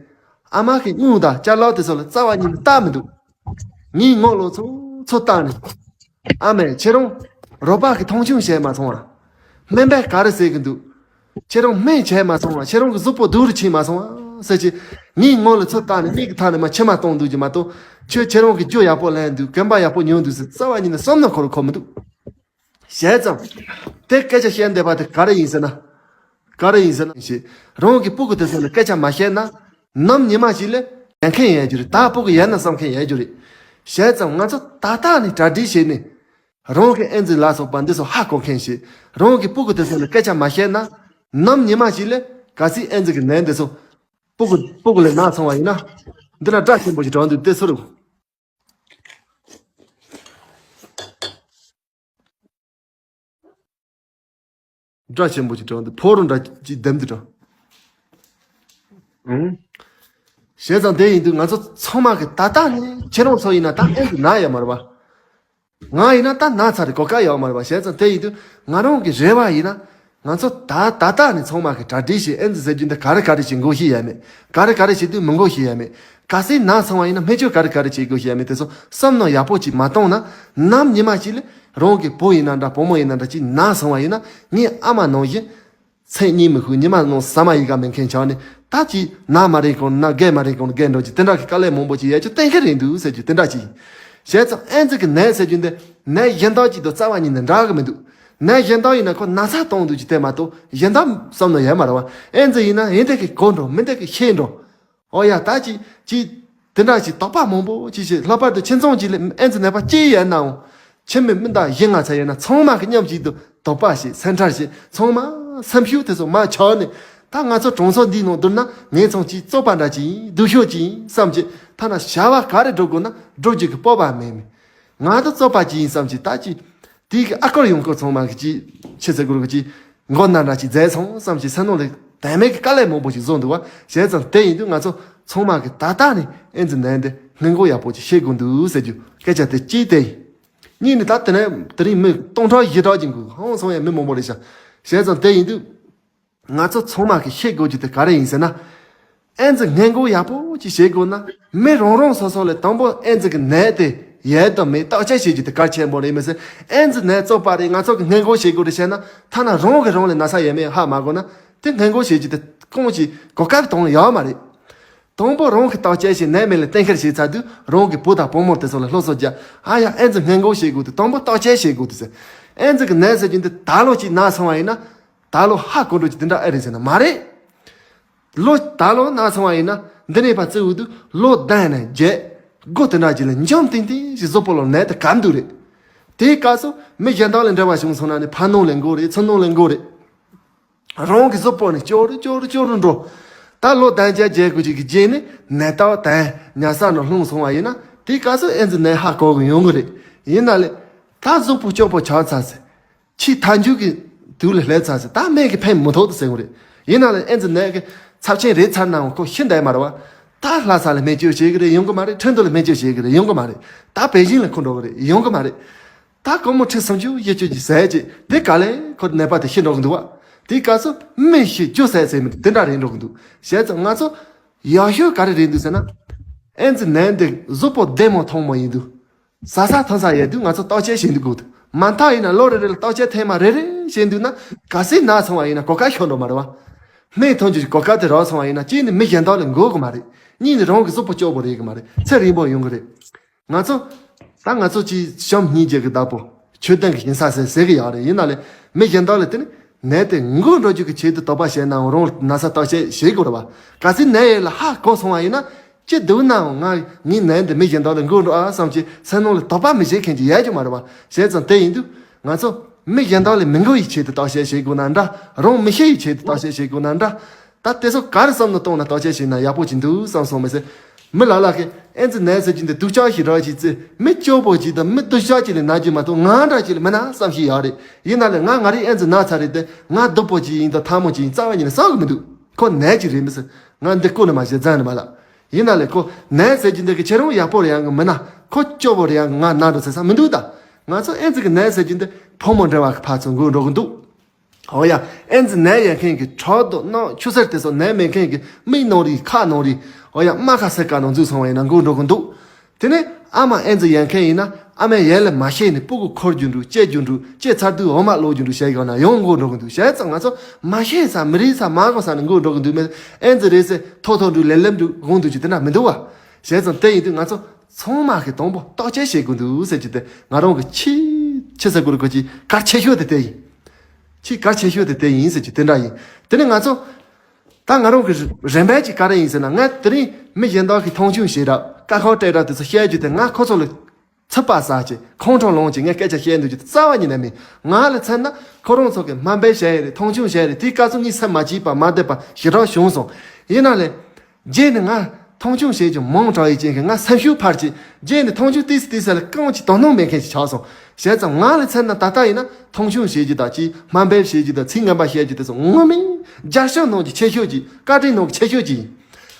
ཨ་མ་གི་དངུལ་དང་ཅ་ལག་དེ་ཚོ་ལ་རྩ་བ་ཉིད་ནས་བལྟ་མི་འདུག་ངའི་ངོ་ལོག་ཚོ་ཚོ་བལྟ་ནས། ཨ་མས་ཁྱེད་རང་རོགས་པ་གི་མཐོང་ཆུང་བྱས་མ་སོང་ཨ། སྨན་པས་ག་རེ་ཟེར་གི་འདུག་ཁྱེད་རང་སྨན་བྱས་མ་སོང་ཨ། ཁྱེད་རང་གི་གཟུགས་པོ་སྡུག་རུ་ཕྱིན་མ་སོང་ཨ་ཟེར་གྱི། ངའི་ངོ་ལ་ཚུར་བལྟས་ནས་མིག་གི་མཐའ་ནས་མ་མཆི་མ་གཏོང་འདུག་གི་མ་གཏོགས་ཁྱོད་ཁྱེད་རང་གི་རྒྱུ་ཡག་པོ་ལེན་འདུག་གན་པ་ཡག་པོ་ཉོས་འདུག་ཟེར་རྩ་བ་ཉིད་ནས་བསམ་ན་ཁོ་རང་གོ་མི་འདུག་བྱས་ཙང་། དེ་སྐད་ཆ་བཤད་འདོད་པ་དེ་ག་རེ་ཡིན་ཟེར་ན། ག་རེ་ཡིན་ཟེར་ན་ཞེས་རང་གི་སྤུ་གུ་དེ་ཚོ་ལ་སྐད་ཆ་མ་བཤད་ན། ནམ་ཉི་མ་ཞིག་ལས་ཡན་མཁན་ཡོད་རྒྱུ་རེད། ད་སྤུ་གུ་ཡོད་ན་བསམ་མཁན་ཡོད་རྒྱུ་རེད། བྱས་ཙང་ང་ཚོ་ད་ལྟ་ནས་གྲ་སྒྲིག་བྱས་ནས། རང་གི་ཨེ་ཙི་ལ་སོགས་པ་འདི་ཚོ་ཧ་གོ་མཁན་ཞིག་རང་གི་སྤུ་གུ་དེ་ཚོ་ལ་སྐད་ཆ་མ་བཤད་ན། ནམ་ཉི་མ་ཞིག་ལས་གལ་སྲིད་ཨེ་ཙི་གི་ནད་འདི་ཚོ་སྤུ་གུ་སྤུ་གུ་ལ་ན་སོང་བ་ཡིན་ན། འདི་ལ་སྒྲ་ཆེན་པོ་ཞིག་གྲགས་འདུག་དེ་ཚོར། སྒྲ་ཆེན་པོ་ཞིག་གྲགས་འདུག་ཕོ་རོ་འདྲ་ཅིག་ལྡེམ་དུ་གྲགས། ཨང་། བྱས་ཙང་དེ་ཡིན་དུས་ང་ཚོ་ཚང་མ་གི་ད་ལྟ་ནས་ཁྱེད་རང་ཚོ་ཡིན་ན་ད་ཨེ་ཙི་ན་ཡོད་མ་རེད་པ། ང་ཡིན་ན་ད་ན་ཚར་རེད། གོ་སྐབས་ཡོད་མ་རེད་པ། བྱས་ཙང་དེ་ཡིན་དུས་ང་རང་གི་རེ་བ་ཡིན་ན། ང་ཚོ་ད་ད་ལྟ་ནས་ཚང་མ་གི་གྲ་སྒྲིག་བྱེད། ཨེ་ཙི་ཟེར་རྒྱུ་འདི་ག་རེ་ག་རེ་བྱེད་དགོས་ཤེས་ཡ་མེད། ག་རེ་ག་རེ་བྱེད་དུས་མི་དགོས་ཤེས་ཡ་མེད། གལ་སྲིད་ན་སོང་བ་ཡིན་ན་སྨན་བཅོས་ག་རེ་ག་རེ་བྱེད་དགོས་ཤེས་ཡ་མེད། དེ་ཚོ་བསམ་མནོ་ཡག་པོ་ཅིག་མ་གཏོང་ན། ནམ་ཉི་མ་ཞིག་ལ་རང་གི་བུ་ཡིན་ན་འདྲ་བུ་མོ་ཡིན་ན་འདྲ་ཅིག་ན་སོང་བ་ཡིན་ན་ངའི་ཨ་མ་ནང་བཞིན། ཚེ་གཉིས་མི་ཤུགས་ཉི་མ་ནང་ཟ་མ་ཡི་ག་མེད་མཁན་ཆགས་ནས་ད་ཅིག་ན་མ་རེད་གོང་ན་རྒས་མ་རེད་གོང་ན་རྒས་འགྲོ་གི་དེ་འདྲ་གི་དཀའ་ལས་མང་པོ་ཅིག་ཡོད་རྒྱུ་གཏན་འཁེལ་རེད་འདུག་ཟེར་རྒྱུ་དེ་འདྲ་ཅིག་ཡིན། བྱས་ཙང་ཨེ་ཙི་གི་ནད་ཟེར་རྒྱུ་འདི་ནད་གཞན་དག་ཅིག་དང་རྩ་བ་ཉིད་ནས་འདྲ་གི་མི་འདུག་ནད་གཞན་དག་ཡིན་ན་ཁོ་ན་ཚ་གཏོང་འདུག་ཅིག་དེ་མ་གཏོགས་གཞན་དག་བསམ་ནོ་ཡོད་མ་རེད་བ། ཨེ་ཙི་ཡིན་ན་ཡིན་དེ་གི་གོ་འགྲོ་མིན་དེ་གི་ཤེས་འགྲོ། ཨོ་ཡ་ད་ཅི་ཅི། དེ་འདྲ་ཞིག་དོགས་པ་མང་པོ་ཅི་ཞིག་ལྷག་པར་དུ་ཁྱིམ་ཚང་གཅིག་ལ་ཨེ་ཙི་ནད་པ་གཅིག་ཡོད་ནའང་། ཁྱིམ་མི་མི་འདྲ་བཞི་ལྔ་ཙམ་ཡོད་ན་ཚང་མ་གི་མཉམ་གཅིག་ཏུ་དོགས་པ་ཞིག་སེམས་ཁྲལ་ཞིག་ཚང་མ་སེམས་ཤུགས་དེ་ཚོ་མར་ཆག་ནས་ད་ང་ཚོ་གྲོང་ཚོ་འདིའི་ནང་བསྡུར་ན་ངེད་ཚང་གཅིག་བཙོག་པ་འདྲ་ཅིག་ཡིན་སྡུག་ཤོས་ཅིག་ཡིན་བསམ་གྱི་ཐ་ན་བྱ་བ་ག་རེ་སྒྲུབ་དགོས་ན་སྒྲུབ་རྒྱུ་གི་སྤོབས་པ་མེད་མི། ང་ད་བཙོག་པ་ཅིག་ཡིན་བསམ་གྱི་ད་ཅི། དེའི་གི་ཨ་ཀར་ཡོང་སྐོར་ཚང་མ་གི་ཅི། ཆེ་ཚེ་གུ་རུ་གི་ཅི། མགོ་ན་འདྲ་ཅིག་མཛད་སོང་བསམ་གྱི་སེམས་ནང་ལ་དལ་མེད་ཀྱི་དཀའ་ལས་མང་པོ་ཞིག་བཟོ་འདུག་བ། བྱས་ཙང་དེ་ཡིན་དུས་ང་ཚོ་ཚང་མ་གི་ད་ལྟ་ནས་ཨེ་ཙི་ནད་འདི་སྔོན་འགོག་ཡག་པོ་ཅིག་བྱེད་དགོས་འདུག་ཟེར་རྒྱུ་སྐད་ཆ་དེ་གཅིག་དེ་ཡིན། གཉིས་ནི་ད་དེ་ནས་དེ་རིང་མི་སྟོང་ཕྲག་བཞི་ཕྲག་ཅིག་འགུག་ཧང་སང་ཡང་མི་མང་པོ་རེད་ཤག་བྱས་ཙང་དེ་ཡིན་དུས། ང་ཚོ་ཚང་མ་གིས་ཤེས་དགོས་རྒྱུ་དེ་ག་རེ་ཡིན་ཟེར་ན། ཨེ་ཙི་སྔོན་འགོག་ཡག་པོ་ཅིག་བྱེད་དགོས་ན། མི་རང་རང་སོ་སོ་ལ་དང་པོ་ཨེ་ཙི་གི་ནད་དེ་ཡོད་དམ་མེད་བརྟག་དཔྱད་བྱེད་རྒྱུ་དེ་གལ་ཆེན་པོ་རེད་མི་སྲིད། ཨེ་ཙི་ནད་བཙུགས་པ་རེད། ང་ཚོ་གིས་སྔོན་འགོག་བྱེད་དགོས་རེད་བཤད་ན། ཐ་ན་རང་གིས་རང་ལ་ན་ཚ་ཡོད་མེད་ཧ་མ་གོ་ན། དེ་སྔོན་འགོག་བྱེད་རྒྱུ་དེ་གང་ཅིག་གོ་སྐབས་དང་ཡོད་མ་རེད། དང་པོ་རང་གིས་བརྟག་དཔྱད་བྱས། ནད་མེད་ལ་གཏན་འཁེལ་བྱས་ཚར་དུས། རང་གི་བུ་དང་བུ་མོ་དེ་ཚོ་ལ་སློབ་གསོ་རྒྱག་ཨ་ཡ། ཨེ་ཙི་སྔོན་འགོག་བྱེད་དགོས་དེ། དང་པོ་བརྟག་དཔྱད་བྱེད་དགོས་དེ་ཟེར། ཨེ་ཙི་གི་ནད་ཟེར་རྒྱུ་འདི་ད་ལོ་གཅིག་ན་སོང་བ་ཡིན་ན། ད་ལོ་ཧ་གོ་འགྲོ་རྒྱུ་དེ་འདྲ་ཨེ་རེད་ཟེར་ན་མ་རེད། ལོ་ད་ལོ་ན་སོང་བ་ཡིན་ན། འདི་ནས་ཕར་བརྩི་འོས་དུས་ལོ་བདུན་ནས་བརྒྱད། སྒོ་དེ་འདྲ་ཅིག་ལ་འཇམ་ཐིང་ཐིང་ཞིག་གཟུགས་པོ་ལ་ནད་དེ་གབ་འདུག་རེད། དེའི་སྐབས་སུ་མི་གཞན་དག་ལ་འབྲེལ་བ་བྱུང་སོང་ན་ནི། ཕར་ནང་ལ་འགོ་རེད། ཚུར་ནང་ལ་འགོ་རེད། རང་གི་གཟུགས་པོ་ནི་སྐྱོ་རུ་སྐྱོ་རུ་སྐྱོ་རུ་འགྲོ། ད་ལོ་བདུན་བརྒྱད་བརྒྱད་དགུ་ཅིག་གི་རྗེས་ནས་ནད་རྟགས་དང་ཉལ་ས་ནང་ལྷུང་སོང་བ་ཡིན་ན། དེའི་སྐབས་སུ་ཨེ་ཙི་ནད་ཧ་གོ་གི་ཡོང་གི་རེད། ཡིན་ན་ལས། ད་གཟུགས་པོ་སྐྱོ་པོ་ཆགས་ཚར་ཟེར། ཕྱིའི་ཐལ་འགྱུར་གྱི་དུས་ལ་སླེབས་ཚར་ཟེར། ད་སྨན་གྱིས་ཕན་མི་ཐོགས་དུ་ཟེར་གི་རེད། ཡིན་ན་ལས་ཨེ་ཙི་ནད་ཀྱི་ཚབས་ཆེན་རེད་ཚར་ནའང་ཁོ་ཤི་འདས་མ་རེད་བ། ད་ལྷ་ས་ལ་སྨན་བཅོས་བྱེད་གི་རེད། ཡོང་གི་མ་རེད། ཁྲིན་ཏུའུ་ལ་སྨན་བཅོས་བྱེད་གི་རེད། ཡོང་གི་མ་རེད། ད་པེ་ཅིང་ལ་ཁོ་འགྲོ་གི་རེད། ཡོང་གི་མ་རེད། ད་སྒོར་མོ་ཁྲི་སུམ་ཅུ་བཞི་ཅུ་ཅིག་ཟད་ཅིག་དེ་ག་ལས་ཁོ་ནད་པ་དེ་ཤི་འགྲོ་གི་འདུག་བ། དེའི་སྐབས་སུ་མི་ཤི་རྒྱུ་ཟད་ཟེར་མི་དེ་འདྲ་རེད་འགྲོ་གི་འདུག་བྱས་ཙང་ང་ཚོ་ཡག་ཤོས་ག་རེ་རེད་འདུག་ཟེར་ན། ཨེ་ཙི་ནད་འདི་གཟུགས་པོ་བདེ་མོ་ཐང་མོ་ཡིན་དུས། ཟ་ས་འཐུང་ས་ཡོད་དུས་ང་ཚོ་བརྟག་དཔྱད་བྱེད་འདུག་དགོས་འདུག་མ་མཐའ་ཡིན་ན་ལོ་རེ་རེ་ལ་བརྟག་དཔྱད་ཐེངས་མ་རེ་རེ་བྱེད་འདུག་ན། གལ་སྲིད་ན་སོང་བ་ཡིན་ན་གོ་སྐབས་ཤོར་འགྲོ་མ་རེད་བ། སྨན་འཐུང་རྒྱུ་གི་གོ་སྐབས་དེ་རག་སོང་བ་ཡིན་ན། གཅིག་ནི་མི་གཞན་དག་ལ་འགོ་གི་མ་རེད། གཉིས་ནི་རང་གི་གཟུགས་པོ་སྐྱོ་པོ་རེད་གི་མ་རེད། ཚེ་རིང་པོ་ཡོང་གི་རེད། ང་ཚོ། ད་ང་ཚོ་གཅིག་བྱམས་སྙིང་རྗེ་གི་བདག་པོ། ཆོས་ལྡན་གྱི་ཞིང་ས་ཟེར་ཟེར་གི་ཡོད་རེད། ཡིན་ན་ལས་མི་གཞན་དག་ལ་དེ་ནི་ནད་དེ་འགོ་འགྲོ་རྒྱུ་གི་ཆེད་དུ་དོགས་པ་བྱས་ནའང་རང་ན་ཚ་བརྟག་དཔྱད་བྱེད་དགོས་རེད་བ། གལ་སྲིད་ནད་ཡོད་ལ་ཧ་གོ་སོང་བ་ཡིན་ན། ཅི་སྡུག་ནའང་ང་ངའི་ནད་འདི་མི་གཞན་དག་ལ་འགོ་འགྲོ་ཨ་བསམ་གྱི་སེམས་ནང་ལ་དོགས་པ་མི་བྱེད་མཁན་ཅིག་ཡོད་རྒྱུ་མ་རེད་བ། བྱས་ཙང་དེ་ཡིན་དུས་ང་ཚོ་མི་གཞན་དག་ལ་མི་འགོ་ཡི་ཆེད་དུ་བརྟག་དཔྱད་བྱེད་དགོས་ན་འདྲ། རང་མི་ཤི་ཡི་ཆེད་དུ་བརྟག་དཔྱད་བྱེད་དགོས་ན་འདྲ། ད་དེ་ཚོ་ག་རེ་བསམ་བློ་གཏོང་ན་བརྟག་དཔྱད་བྱས་ན་ཡག་པོ་ཅིག་འདུག་བསམ་སོང་མི་ཟེར། མི་ལ་ལ་གིས་ཨེ་ཙི་ནད་ཟེར་རྒྱུ་འདི་སྡུག་ཅག་ཞིག་རག་ཅིག་ཙི། མི་སྐྱོ་པོ་ཅིག་དང་མི་སྡུག་ཅག་ཅིག་ལ་ན་རྒྱུ་མ་གཏོགས་ང་འདྲ་ཅིག་ལ་མི་ན་བསམ་ཤེས་ཡག་རེད། ཡིན་ན་ལས་ང་ང་རེ་ཨེ་ཙི་ན་ཚར་རེད་དེ། ང་སྡུག་པོ་ཅིག་ཡིན་དང་ཐ་མོ་ཅིག་ཡིན་རྩ་བ་ཉིད་ནས་བསམ་གི་མི་འདུག་ཁོ་ནད་ཅིག་རེད་མི་སྲིད། ང་འདི་ཀུན་ནས་མ་བཤད་རྫུན་ནས་མ་ལབ། ཡིན་ན་ལས་ཁོ་ནད་ཟེར་རྒྱུ་འདི་གི་ཁྱེད་རང་ཡག་པོ་རེད་ཡང་གི་མི་ན། ཁོ་སྐྱོ་པོ་རེད་ཡང་གི་ང་ན་འགྲོ་ཟེར་ས་མི་འདུག་ད་ང་ཚོ་ཨེ་ཙི་གི་ནད་ཟེར་རྒྱུ་འདི་ཕོ་མོ་འབྲེལ་བ་གི་ཕར་ཚུར་འགོ་འགྲོ་གི་འདུག་འོ་ཡ། ཨེ་ཙི་ནད་ཡོད་མཁན་གྱི་ཕྲག་དོག་རྣམ་ཆུ་སེར་དེ་ཚོ་ནད་མེད་མཁན་གྱི་མིག་ནང་རེད། ཁ་ནང་རེད། འོ་ཡ། རྨ་ཁ་སེར་ཁ་ནང་འཛུལ་སོང་བ་ཡིན་ན་འགོ་འགྲོ་གི་འདུག་དེ་ནས་ཨ་མ་ཨེ་ཙི་ཡོད་མཁན་ཡིན་ན་ཨ་མའི་ཡན་ལ་མ་བཤད་ནས་སྤུ་གུ་འཁོར་རྒྱུ་འདྲ། སྐྱེ་རྒྱུ་འདྲ། སྐྱེས་ཚར་དུས་འོ་མ་བླུག་རྒྱུ་འདྲ་བྱས་ཡོང་ན་ཡང་འགོ་འགྲོ་གི་འདུག་བྱས་ཙང་ང་ཚོ་མ་བཤད་ས་མི་རིག་ས་མ་གོ་ས་ནས་འགོ་འགྲོ་གི་འདུག་མེད། ཨེ་ཙི་རེད་ཟེར་ཐོག་ཐོག་འདྲ་ལེབ་ལེབ་འདྲ་འོང་འདུག་ཅིག་དེ་འདྲ་མི་འདུག་བ། བྱས་ཙང་དེ་ཡིན་དུས་ང་ཚོ་ཚང་མ་གི་དང་པོ་བརྟག་དཔྱད་བྱེད་དགོས་འདུག་ཟེར་གྱི་དེ་ང་རང་གི་ཆེས་ཆེ་ས་གུ་རུ་ཁོ་ཅིག་གལ་ཆེ་ཤོས་དེ་དེ་ཡིན། ཆེས་གལ་ཆེ་ཤོས་དེ་དེ་ཡིན་ཟེར་གྱི་དེ་འདྲ་ཡིན། དེ་ནས་ང་ཚོ་ད་ང་རང་གི་རིམ་པ་ཅིག་ག་རེ་ཡིན་ཟེར་ན། ང་དེ་རིང་མི་གཞན་དག་གིས་མཐོང་ཆུང་བྱེད་རབས་དཀའ་ཁག་སྤྲད་རབས་དེ་ཚོ་བཤད་རྒྱུ་དེ་ང་ཁོ་ཚོ་ལ་ཚིག་པ་ཟ་ཅིག་ཁོང་ཁྲོ་ལངས་ཅིག་ངས་སྐད་ཆ་བཤད་འདུག་རྒྱུ་དེ་རྩ་བ་ཉིད་ནས་མིན། ང་ལ་མཚོན་ན་ཁོ་རང་ཚོ་གིས་དམའ་འབེབས་བྱས་རེད། མཐོང་ཆུང་བྱས་རེད། དེའི་སྐབས་སུ་ངའི་སེམས་མ་སྐྱིད་པ་མ་བདེ་བ་ཞེ་དྲག་བྱུང་སོང་། ཡིན་ན་ལས། རྗེས་ནས་ང་མཐོང་ཆུང་བྱེད་རྒྱུ་མང་དྲགས་ཡོད་རྐྱེན་གྱིས་ང་སེམས་ཤུགས་འཕར་ཅིག་རྗེས་ནས་མཐོང་ཆུང་ཏིས་ཏིས་ལ་རྐང་གཅིག་དོ་སྣང་མེད་མཁན་ཞིག་ཆགས་སོང་། བྱས་ཙང་ང་ལ་མཚོན་ན་ད་ལྟ་ཡིན་ན་མཐོང་ཆུང་བྱེད་རྒྱུ་དང་ཅིག་དམའ་འབེབས་བྱེད་རྒྱུ་དང་ཚིག་ངན་པ་བཤད་རྒྱུ་དེ་ཚོ་ངོ་མའི་རྒྱབ་སྐྱོར་གནང་རྒྱུ་ཆེ་ཤོས་ཅིག་བཀའ་དྲིན་གནང་རྒྱུ་ཆེ་ཤོས་ཅིག་ཡིན།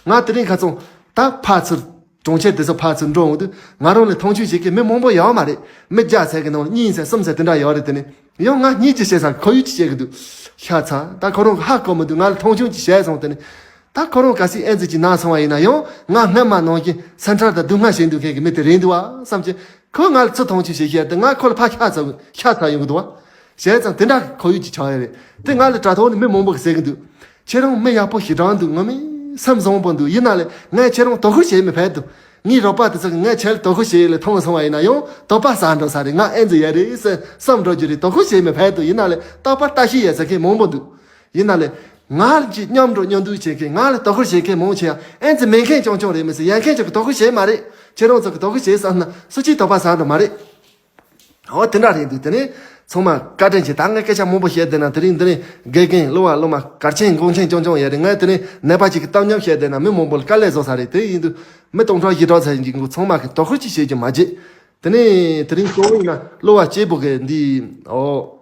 ང་དེ་རིང་ཁ་སང་ད་ཕར་ཚུར་གྲོང་ཁྱེར་དེ་ཚོ་ཕར་ཚུར་འགྲོ་འོང་དུས་ང་རང་ལ་མཐོང་ཆུང་བྱེད་མཁན་མི་མང་པོ་ཡོད་མ་རེད། མི་བརྒྱ་ཚད་ཀྱི་ནང་ལ་གཉིས་ཚད་གསུམ་ཚད་དེ་འདྲ་ཡོད་རེད། དེ་ནི། ཡང་ང་གཉིས་ཀྱི་བཤད་ས་ཁོར་ཡུག་ཅིག་བཤད་གི་འདུག་ཤ་ཚ། ད་ཁོ་རང་གི་ཧ་གོ་མི་འདུག་ང་ལ་མཐོང་ཆུང་ཅིག་བྱས་སོང་། དེ་ནི་ད་ཁོ་རང་གལ་སྲིད་ཨེ་ཙི་ཅིག་ན་སོང་བ་ཡིན་ན་ཡང་ང་སྔོན་མ་ནང་བཞིན་སེམས་ཁྲལ་དང་སྡུག་བསྔལ་བྱེད་འདུག་མཁན་གྱི་མི་དེ་རེད་འདུག་བ་བསམ་གྱི། ཁོས་ང་ལ་ཚུར་མཐོང་ཆུང་བྱེད་བཤད་དེ་ང་ཁོ་ལ་ཕར་ཤ་ཚ་ཤ་ཚ་ཡོང་གི་འདུག་བ། བྱས་ཙང་དེ་འདྲ་ཁོར་ཡུག་ཅིག་ཆགས་ཡོད་རེད། དེ་ང་ལ་དྲ་ཐོག་ནས་མི་མང་པོ་གིས་ཟེར་གི་འདུག་ཁྱེད་རང་མི་ཡག་པོ་ཞེ་དྲག་འདུག་ངོ་མའི་སེམས་བཟང་པོ་འདུག་ཡིན་ན་ལས་ངས་ཁྱེད་རང་དོ་ཁུར་བྱེད་མི་ཕོད་འདུག་ངའི་རོགས་པ་དེ་ཚོ་གིས་ངས་ཁྱེད་ལ་དོ་ཁུར་བྱེད་ལ་མཐོང་སོང་བ་ཡིན་ན་ཡང་དོགས་པ་ཟ་འགྲོ་ས་རེད། ང་ཨེ་ཙི་ཡོད་རེད་ཟེར་བསམ་འགྲོ་རྒྱུ་རེད། དོ་ཁུར་བྱེད་མི་ཕོད་འདུག་ཡིན་ན་ལས་རྟག་པར་ལྟ་ཤེས་ཡོད་ཟེར་མཁན་མང་པོ་འདུག་ཡིན་ན་ལས་ང་གཅིག་མཉམ་འགྲོ་མཉམ་འདུག་བྱེད་མཁན། ང་ལ་དོ་ཁུར་བྱེད་མཁན་མང་ཆེ་ཡང་ཨེ་ཙི་མེད་མཁན་རྐྱང་རྐྱང་རེད་མི་སྲིད། ཡོད་མཁན་ཅིག་གིས་དོ་ཁུར་བྱེད་མ་རེད། ཁྱེད་རང་ཚོ་གིས་དོ་ཁུར་བྱེད་བསམ་ན་སུ་གཅིག་དོགས་པ་ཟ་འགྲོ་མ་རེད། འོ་དེ་འདྲ་རེད་འདུག་དེ་ནས་ཚང་མ་བཀའ་དྲིན་ཆེ། ད་ངས་སྐད་ཆ་མང་པོ་བཤད་བསྡད་ན། དེ་རིང་འདི་ནས་དགེ་རྒན་སློབ་བ་སློབ་མ་གལ་ཆེན་འགངས་ཆེན་རྐྱང་རྐྱང་ཡོད་རེད། ངས་དེ་ནས་ནད་པ་ཅིག་གི་གཏམ་ཉམས་བཤད་བསྡད་ན་མི་མང་པོ་ལ་དཀའ་ལས་བཟོ་ས་རེད། དེ་ཡིན་དུས་མི་སྟོང་ཕྲག་བཞི་ཕྲག་ཙམ་ཞིག་གིས་ཚང་མ་གིས་དོ་ཁུར་ཅིག་བྱེད་རྒྱུ་མ་བརྗེད། དེ་ནས་དེ་རིང་གཙོ་བོ་ཡིན་ན་སློབ་བ་སྐྱེས་བུ་གི་འདི་འོ་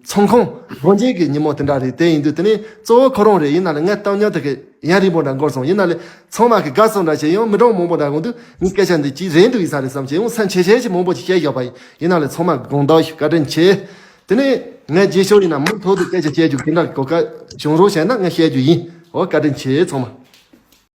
ཚོང་ཁང་སྒོ་འབྱེད་ཀྱི་ཉིན་མོ་དེ་འདྲ་རེད། དེ་ཡིན་དུས་དེ་ནས་གཙོ་བོ་ཁོ་རང་རེད། ཡིན་ན་ལས་ངས་གཏམ་ཉམས་དེ་གི་ཡུན་རིང་པོ་འདྲ་འགོར་སོང་། ཡིན་ན་ལས་ཚང་མ་གིས་དགའ་བསུ་འདྲ་བྱས་ཡང་མི་གྲངས་མང་པོ་འདྲ་འོང་དུས་ངའི་སྐད་ཆ་འདི་ཅིག་རན་འདུག་ཡིན་ས་རེད་བསམ་བྱས་ཡང་སེམས་ཆེ་ཆེ་ཞིག་མང་པོ་ཞིག་བཤད་བཞག་པ་ཡིན། ཡིན་ན་ལས་ཚང་མ་དགོངས་དག་ཞུ། བཀའ་དྲིན་ཆེ། དེ་ནས་ངས་རྗེས་ཕྱོགས་ཡིན་ན་མུ་མཐུད་དུ་སྐད་ཆ་བཤད་རྒྱུ་དེ་འདྲ་གོ་སྐབས་བྱུང་རོགས་བྱས་ན་ངས་བཤད་རྒྱུ་ཡིན། འོ་བཀའ་དྲིན་ཆེ་ཚང་མ།